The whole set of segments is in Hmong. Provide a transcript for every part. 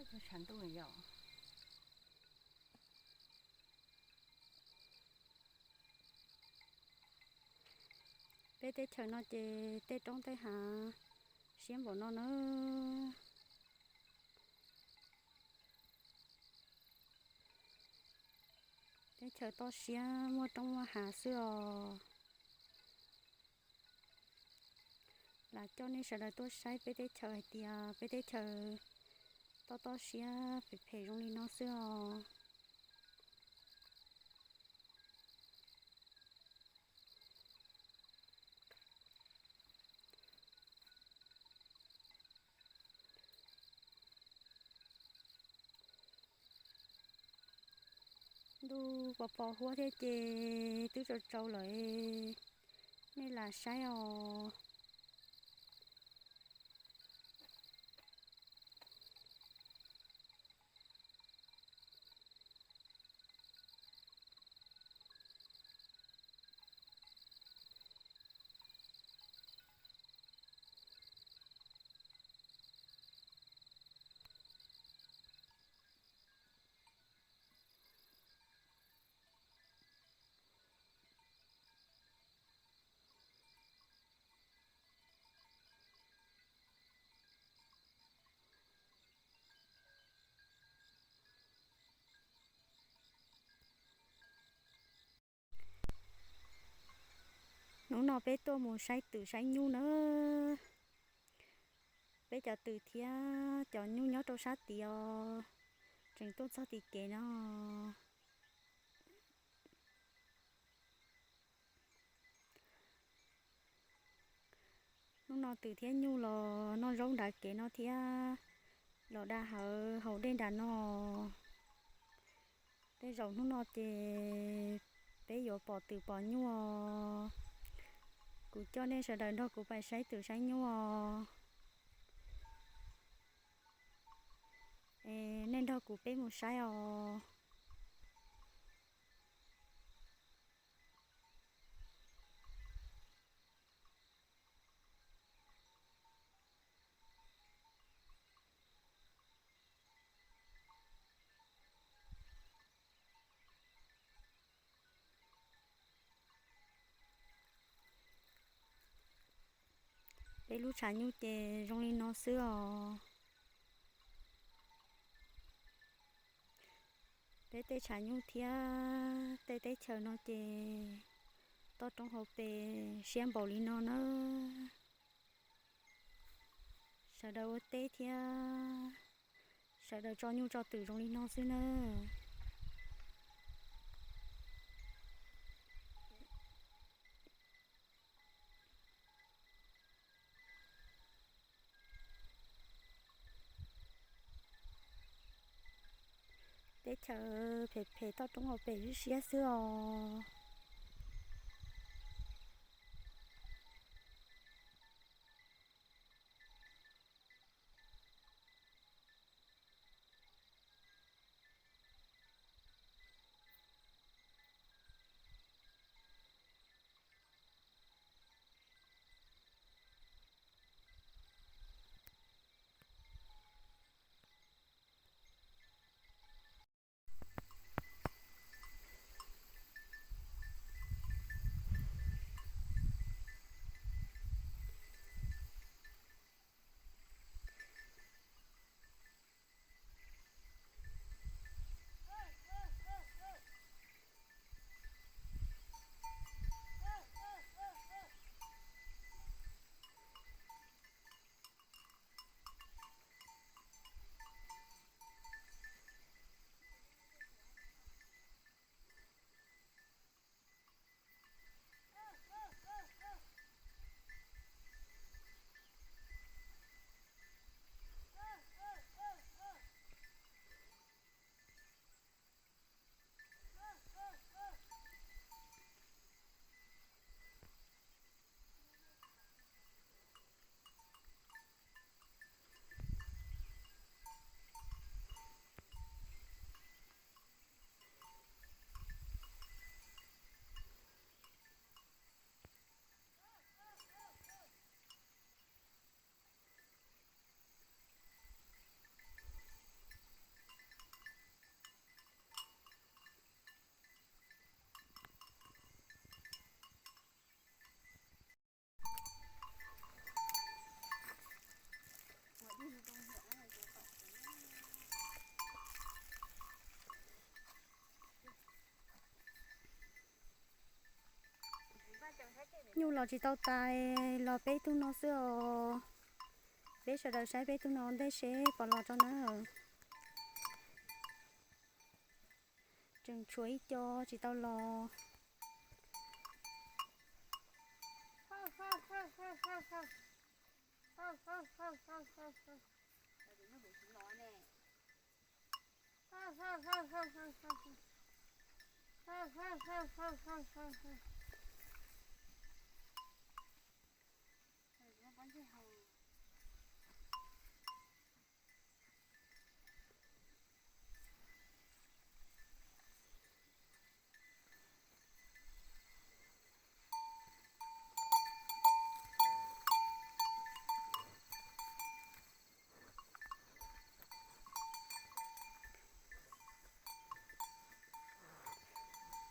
Tshav ntuj yom. Peb teb chaws no ces tej roob tej hav siab npaum no na. Teb chaws toj siab muaj roob muaj hav xwb os. Lam coj nej sawv daws tuaj saib peb teb chaws hais tias peb teb chaws toj toj siab phem phem zoo li no xwb os. Ntuj pos pos huab thiab ces twb tsaus tsaus lawm, nej lam saib os. Hnub no peb tuaj mus saib twm saib nyuj na. Peb cov twm thiab cov nyuj nyob rau sab tid os, tseem tuaj txog tim kev no. Hnub no twm thiab nyuj los noj zaub nrad kev no thiab, los da hawv haus dej nram no. Tej zaum hnub no ces peb yuav pom twm pom nyuj os. Kuv coj nej sawv daws nrog kuv pais saib twm saib nyuj os. Es nej nrog kuv peb mus saib os. Peb lub tshav nyuj ces zoo li no xwb os. Peb tej tshav nyuj thiab tej teb chaws no ces toj roob hauv pes siab npaum li no na. Sawv daws ua teb thiab sawv daws tso nyuj tso twm zoo li no xwb na. Teb chaws phem phem toj roob hauv pes siab xwb os. Nyuj los tsis tau tas, los peb tug no xwb os. Peb sawv daws saib peb tug no ua ntej seb puas los tso na. Tseem tshuav ib co tsis tau los.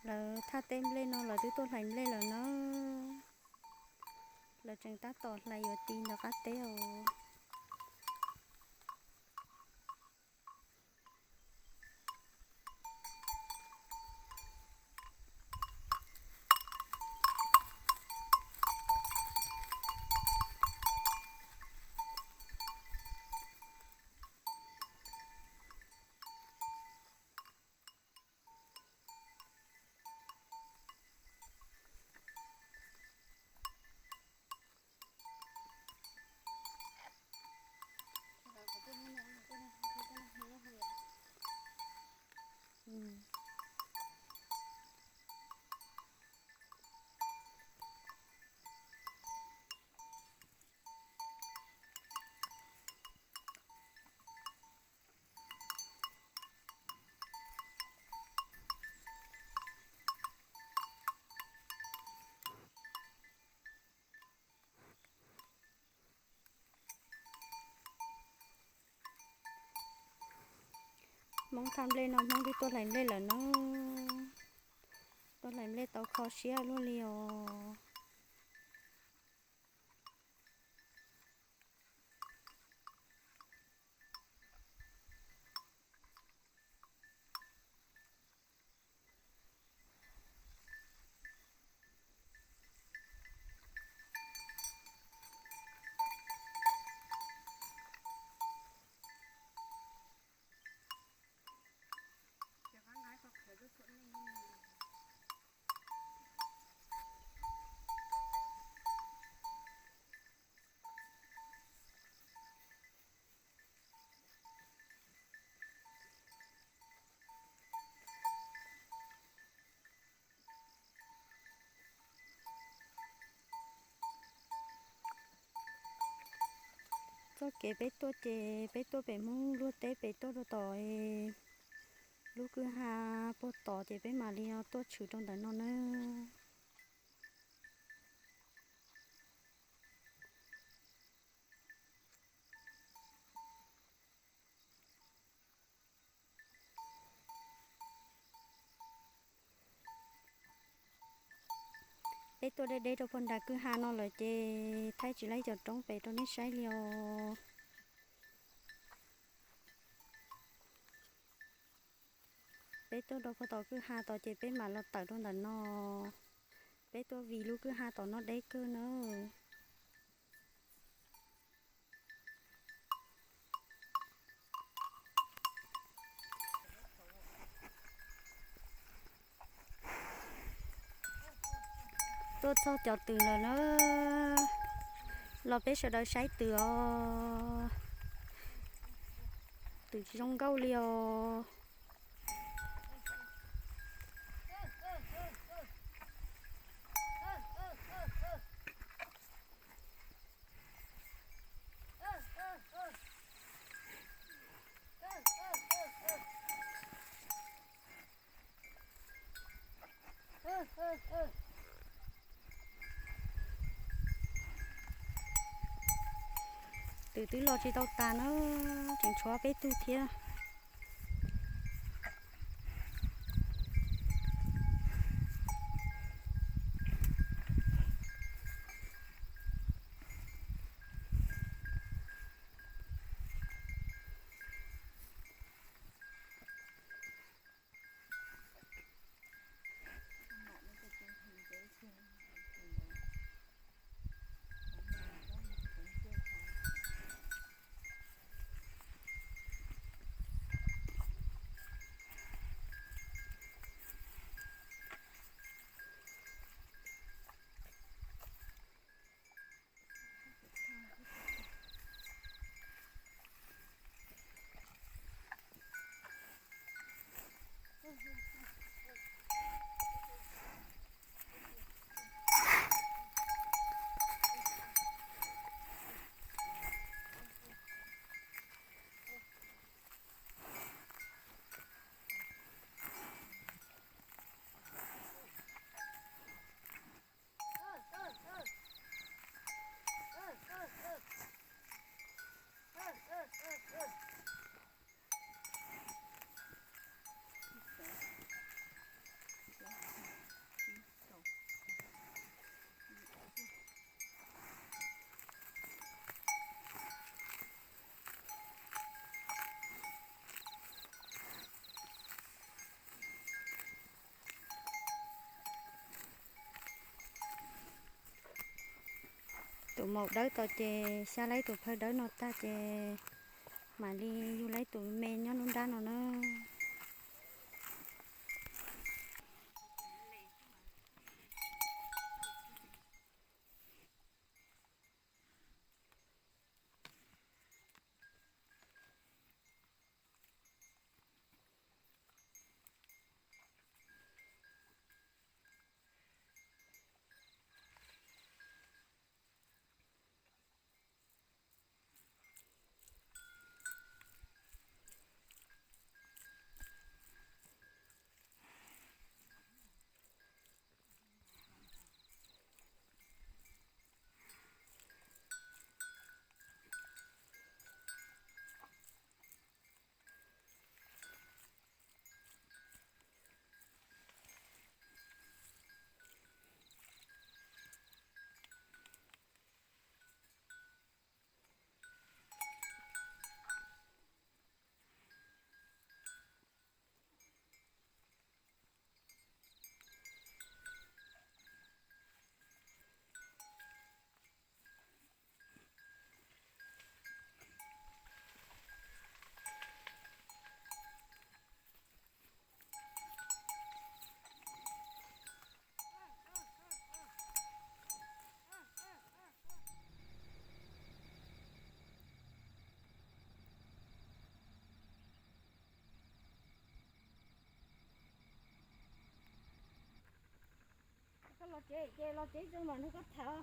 Lawv thaj teb nplej no lawv twb tuaj hlais nplej lawm na. Lawv tseem tab tom hlais yuav ti ntawm qab teb os. Hmoob thaj nplej no Hmoob twb tuaj hlais nplej lawm na. Tuaj hlais nplej tau kho siab luaj li os. Txoj kev peb tuaj ces peb tuaj pem Hmoob luag teb pem tuaj rau tom lub kwj ha puag tod ces peb mam li tuaj tshwm rau ntawm no na. Peb tuaj deb deb rau puag nram kwj ha no lawm ces thaij tsis laib cov roob pem rau nej saib li os. Peb tuaj rau puag tom kwj ha tod ces peb mam los tawm rau ntawm no. Peb tuaj vim lub kwj ha tom no deb kawg na. Tuaj txog cov twm lawm na, los peb sawv daws saib twm os. Twm tsis zoo nkauj li os. Twm twb los tsis tau tas na, tseem tshuav peb tug thiab. Tus maum dawb tau ces xyab laib tus phawj dawb no tag ces mam li yug laib tus me nyob lub nrab no na. Koj los tsev ces los tsev tso mam nrog koj tham.